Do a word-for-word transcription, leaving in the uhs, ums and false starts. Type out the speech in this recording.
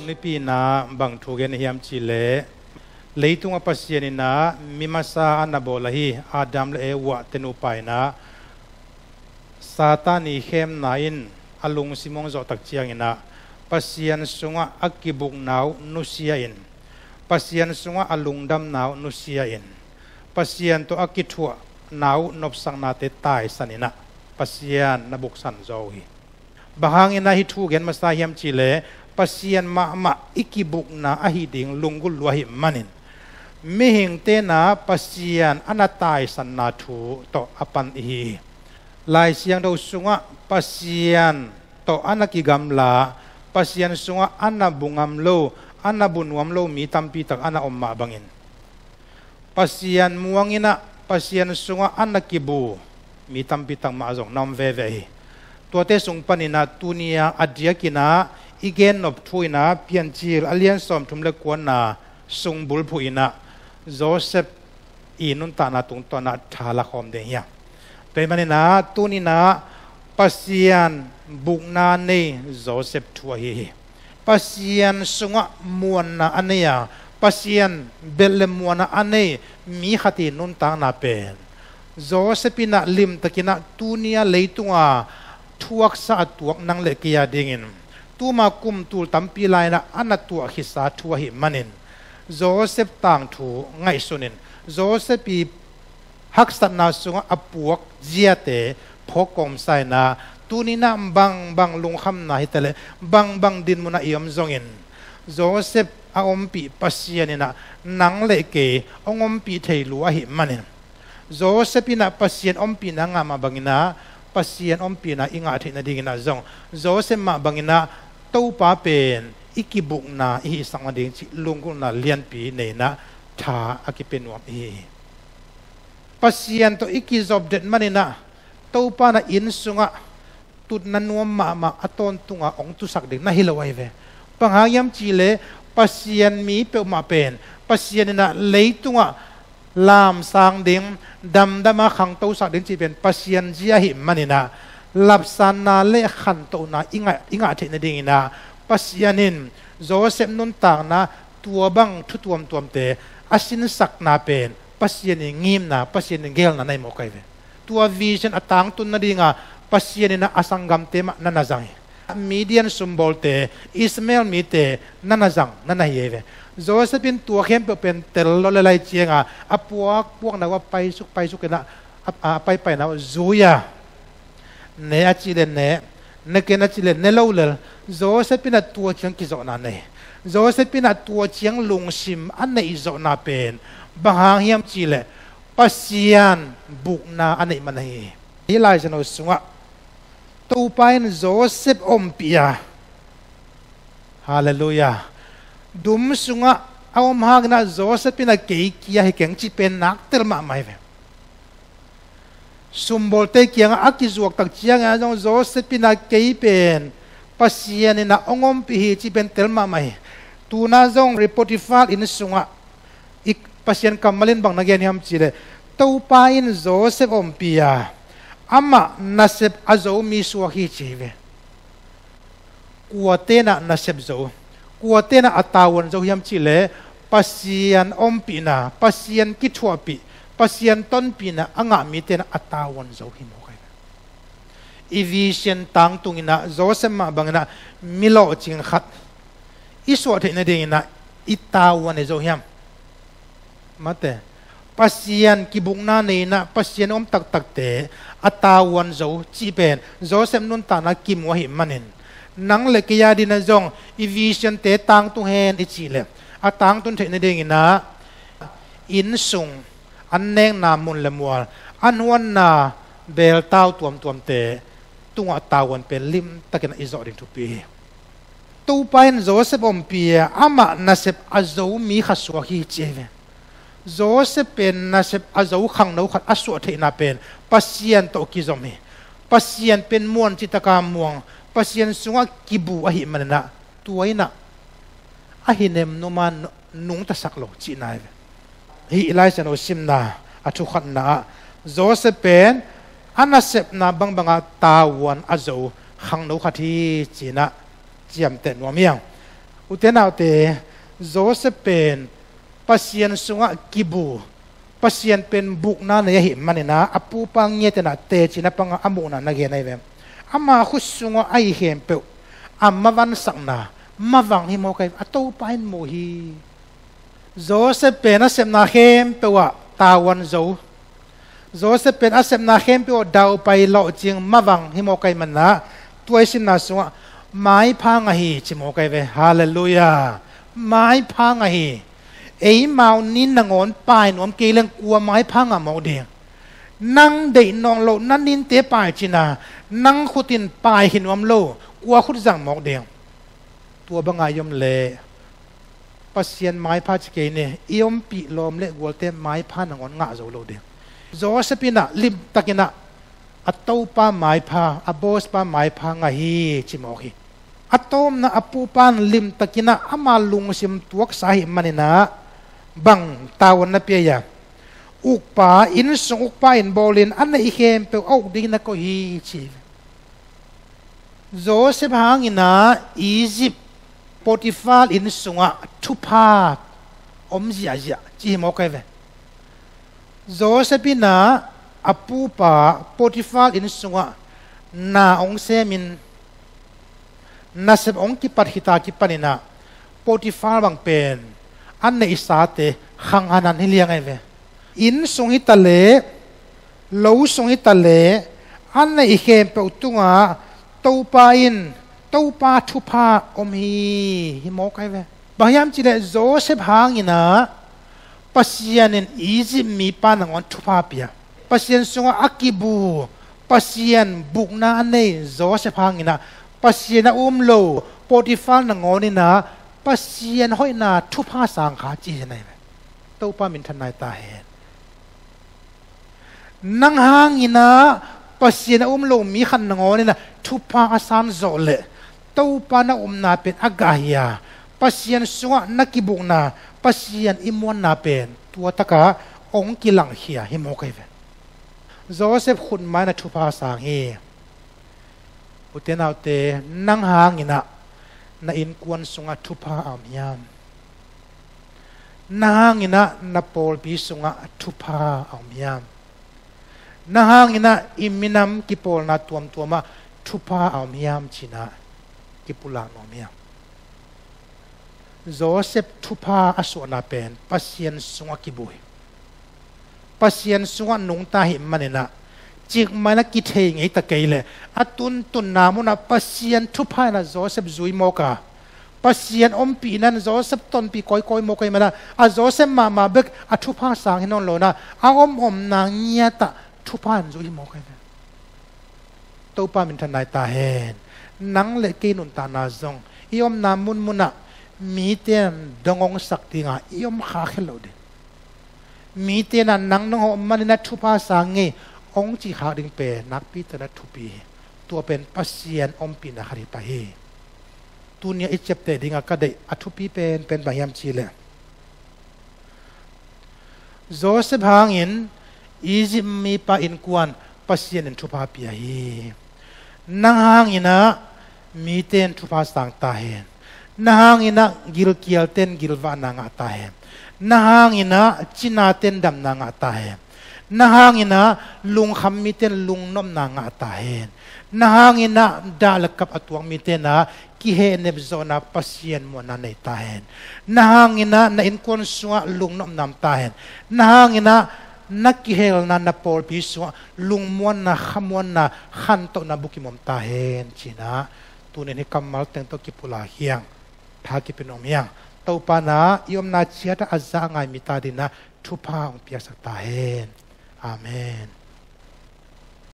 Nipi in ah bang thu gen hiam cih leh, leitungah Pasian in ah mi masa a na bawl ahi Adam le Eva te nupa in ah Satan i khemna in a lungsim hong zawh tak ciangin ah Pasian sungah a kibukna uh nusia in, Pasian sungah a lungdamna uh nusia in, Pasian tawh a kithuahna uh nopsaknate taisan in ah Pasian na buksan zaw uh hi. Bang hangin ah hih thu gen masa hiam cih leh, Pasian mahmah i kibukna ahi ding lunggulh lua ahih manin, mihingte in ah Pasian a na taisanna thu tawh a pan i hi hi. Lai Siangtho sungah Pasian tawh a na kigamla, Pasian sungah a na bu ngam lo, a na bu nuam lo mi tampi tak a na om mah bangin, Pasian muang in ah Pasian sungah a na kibu mi tampi tak mah zong na om veve hi. Tuate sung panin ah tuni-a a diakin ah i gennop thu in ah Piancil a lian sawmthum le kuana sung bulphuh in ah Joseph i nuntakna tungtawn ah tha lakhawm ding hi hang. Tua ahih manin ah tuni in ah Pasian bukna nei Joseph thu ahi hi. Pasian sungah muanna a nei a, Pasian belh le muanna a nei mi khat i nuntakna pen Joseph in ah limtakin ah tuni-a leitunga thuaksa a tuak nang le kei a dingin tuma kum tul tampi lai-in ah a na tuah khitsa thu ahih manin, Joseph tangthu ngaihsun in, Joseph i haksatna sungah a puak ziate phawk kawmsa in ah, tuni in ah bangbang lungkhamna hi ta leh bangbang dinmun ah i om zongin, Joseph a ompih Pasian in ah nang le kei hong ompih thei lua ahih manin, Joseph in ah Pasian ompihna ngah mah bangin ah Pasian ompihna i ngah theih nadingin ah zong Joseph mah bangin ah Topa pen i kibukna i hihsak nading cih lunggulhna lianpi nei in ah tha a kipia nuam i hi hi. Pasian tawh i kizop det manin ah Topa in ah inn sungah tutna nuam mahmah a tawntunga hong tusak ding na hi lo ahi ve. Bang hang hiam cih leh Pasian mi peuhmah pen Pasian in ah leitungah lamsang ding, damdama khangtosak ding cih pen Pasian zia ahih manin ah lapsanna le khantohna i ngah, i ngah theih nadingin ah Pasian in Joseph nuntakna tua bang thu tuamtuamte a sinsakna pen Pasian i ngimna, Pasian i geelna na hi mawk ahi ve. Tua vision a tangtun nadinga Pasian in ah a sanggamte mah na na zang hi. Midian sumbawlte, Ishmael mite na na zang na na hi ahi ve. Joseph in tua khempeuh pen tel lo le lai cianga a puakpuakna uh a paisuk paisuk in ah a, a paipaina uh zui a, ne a cih leh ne, ne ken a cih leh ne lo lel. Joseph in ah tua ciang kizawhna nei. Joseph in ah tua ciang lungsim a neih zawhna pen bang hang hiam cih leh Pasian bukna a neih man ahi hi. Hih Lai Siangtho sungah Topa in Joseph ompih a, Halleluiah, dum sungah a om hangin ah Joseph in ah kei kia hi keng cih pen nak tel mahmah hi ve. Sumbawlte kiangah a kizuak tak ciangin ah zong Joseph in ah kei pen Pasian in ah hong ompih hi cih pen tel mahmah hi. Tu-in ah zong Potifar inn sungah i Pasian kammal in bang na gen hiam cih leh, Topa in Joseph ompih a, amah nasep a zo mi suak hi ci hi ve. Kuate in ah nasep zo, kuate in ah a tavuan zo hiam cih leh Pasian ompihna, Pasian kithuahpih, Pasian tonpihna a ngah mite in ah a tavuan zo hi mawk ahi ve. I vision tangtung in ah Joseph mah bangin ah mi lawhcing khat i suah theih nadingin ah i tavuan hi zo hiam? Mate. Pasian kibukna nei in ah Pasian om taktakte a tavuan zo cih pen Joseph nuntakna kimu ahih manin, nang le kei a dingin ah zong i visionte tangtung hen i cih leh a tangtun theih nadingin ah inn sung, an nekna mun le mual, an huanna beltau tuamtuamte tungah tavuan pen limtakin ah i zawh ding thupi hi. Topa in Joseph ompih a, amah nasep a zo mi khat suak hi ci hi ve. Joseph pen nasep a zo khangno khat a suah theihna pen Pasian tawh kizom hi. Pasian pen muan cih taka muang, Pasian sungah kibu ahih manin ah tua in ah a hi nem numa nungtasak lo cihna hi ve. Hih Lai Siangtho simna a thukhatna ah Joseph pen a nasepna bangbangah tavuan a zo khangno khat hi ci-in ah ciamteh nuam hi hang. Ute naute, Joseph pen Pasian sungah kibu, Pasian pen bukna nei ahih manin ah, a pupa ngiat in ah teci na pang a muhna na gen ahi ve. Ama khut sungah a hi khempeuh a mavansakna, mavang hi mawk ahi ve. A Topa in mu hi. Joseph pen a sepna khempeuh ah tavuan zo. Joseph pen a sepna khempeuh ah daupai, lawhcing, mavang hi mawk ahi manin ah, tua i simna sungah maipha ngah hi ci mawk ahi ve. Halleluiah. Maipha ngah hi. Eimau nin nangawn pai nuam kei leng kua maipha ngah mawk ding? Nang deih nawn loh na ninte pai cin ah, nang khut in pai hi nuam lo, kua khut zang mawk ding? Tua bangah i om leh Pasian maipha ci kei ni, i ompih lawm le gualte maipha nangawn ngah zo lo ding. Joseph in ah limtakin ah a topa maipha, a boss pa maipha ngah hi ci mawk hi. A tawpna, a pupa in limtakin ah ama lungsim tuaksa ahih manin ah bang tavuan na pia hiam? Ukpa, innsung ukpa in bawlin a neih khempeuh a uk dingin na koih hi ci. Joseph hangin ah Egypt Potiphar inn sungah thupha om ziahziah ci hi mawk ahi ve. Joseph in ah a pupa Potiphar inn sungah na hong semin, nasep hong kipat khit a kipanin ah Potiphar bang pen a neihsate khanghanan hi liang ahi ve. Inn sung hi ta leh, lo sung hi ta leh, a neih khempeuh tungah Topa in, Topa thupha om hi, hi mawk ahi ve. Bang hiam cih leh Joseph hangin ah Pasian in Egypt mipa nangawn thupha pia. Pasian sungah a kibu, Pasian bukna a nei Joseph hangin ah Pasian a um lo Potiphar nangawn in ah Pasian hoihna thupha sang kha ci hi na hi ve. Topa minthan nai ta hen. Nang hangin ah Pasian a um lo mi khat nangawn in ah thupha a sam zawh leh Topa na upna pen a gah hi a, Pasian sungah na kibukna, Pasian i muanna pen tua takah hong kilangkhia hi mawk ahi ve. Joseph khut mai-in ah thupha sang hi. Ute naute, nang hangin ah na innkuan sungah thupha a om hiam? Na hangin ah na pawlpi sungah thupha a om hiam? Na hangin ah i minam kipawlna tuamtuamah thupha a om hiam ci-in ah kipulak nuam hiam? Joseph thupha a suahna pen Pasian sungah kibu hi. Pasian sungah nungta ahih manin ah, cikmah in ah kithei ngei ta kei leh, a tuntunna munah Pasian thupha in ah Joseph zui mawk a, Pasian ompihna in Joseph tonpih kawikawi mawk ahih manin ah, a Joseph mahmah bek a thupha sang hi nawn lo-in ah, a om omna ngiatah thupha in zui hi mawk ahi ve. Topa minthan nai ta hen. Nang le kei nuntakna zong i omna munmunah mite in dong hong sak ding a, i om khak het lo ding. Mite in ah nang nong hawh manin ah thupha sang ing hong ci khak ding pen nakpi takin ah thupi hi. Tua pen Pasian ompihna khat hi pah hi. Tuni-a i ciapteh dingah ka deih a thupi penpen bang hiam cih leh, Joseph hangin Egypt mipa innkuan Pasian in thupha pia hi. Nang hangin ah mite in thupha sang ta hen. Nang hangin ah gilkialte in gilvahna ngah ta hen. Nang hangin ah cinate in damna ngah ta hen. Nang hangin ah lungkham mite in lungnopna ngah ta hen. Nang hangin ah dah le kap a tuak mite in ah kihehnep zawhna, Pasian muanna nei ta hen. Nang hangin ah na innkuan sungah lungnopna om ta hen. Nang hangin ah na kihelna, na pawlpi sungah lungmuanna, khamuanna, khantohna bukim om ta hen ci-in ah tuni-in hih kammal teng tawh kipulak hi hang. Tha kipia nuam hi hang. Topa in ah i omna ciatah a za a ngai mite adingin ah thupha hong piaksak ta hen. Amen.